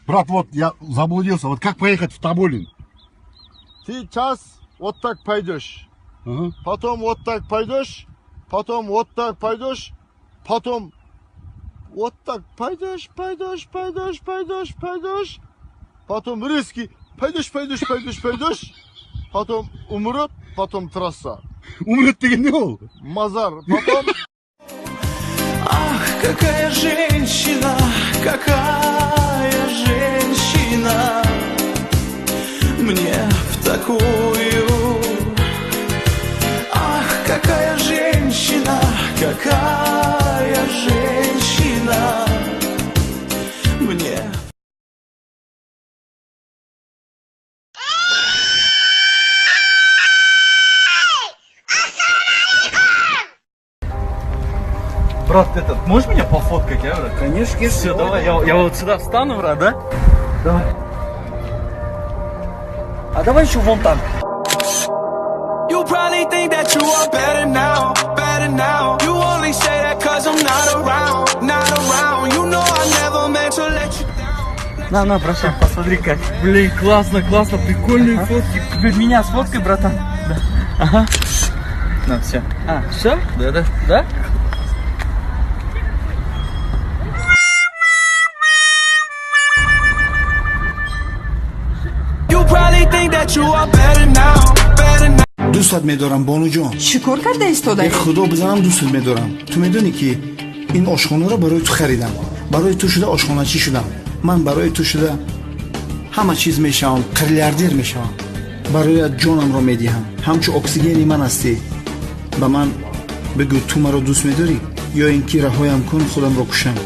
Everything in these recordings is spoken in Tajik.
Брат, вот я заблудился. Вот как поехать в Таболин? Ты сейчас вот так пойдешь. Ага. Потом вот так пойдешь. Потом вот так пойдешь. Потом вот так пойдешь, пойдешь, пойдешь, пойдешь, пойдешь. Потом резкий пойдешь, пойдешь, пойдешь, пойдешь. Потом умрет, потом трасса. Умрет деген не ол? Мазар. Потом... Ах, какая женщина, какая женщина, мне в такую. Ах, какая женщина, какая женщина, мне. Брат, этот, можешь меня пофоткать, а, брат? Конечно, конечно. Все, давай, я вот сюда встану, брат, да? Давай. А давай еще вон там. You probably think that you are better now, better now. You only say that 'cause I'm not around, not around. You know I never meant to let you down. На, братан, посмотри как. Блин, классно, классно, прикольные фотки. Теперь меня сфоткай, братан. Да. Ага. На, все. А, все? Да, да. Да? You probably think that you are better now, better now. Дӯстат медорам, бонуҷон. Чӣ кор карда истодаӣ? Э, худо бизанам, дӯстат медорам. Ту медонӣ, ки ин ошхонаро барои ту харидам. Барои ту шуда ошхоначӣ шудам. Ман барои ту шуда ҳама чиз мешавам, миллиардер мешавам. Бароят ҷонамро медиҳам. Ҳамчу оксигени ман ҳастӣ. Ба ман бигӯ, ту маро дӯст медорӣ ё ин ки раҳоям кун, худамро кушам?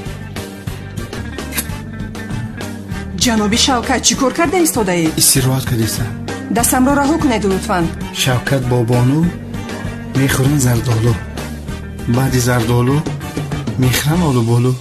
Ҷаноби Шавкат, чӣ кор карда истодаӣ? Истироҳат кардистам. Дастамро раҳо кунед, лутфан. Шавкат бо бону мехӯранд зардолу. Баъди зардолу мехӯранд олуболу.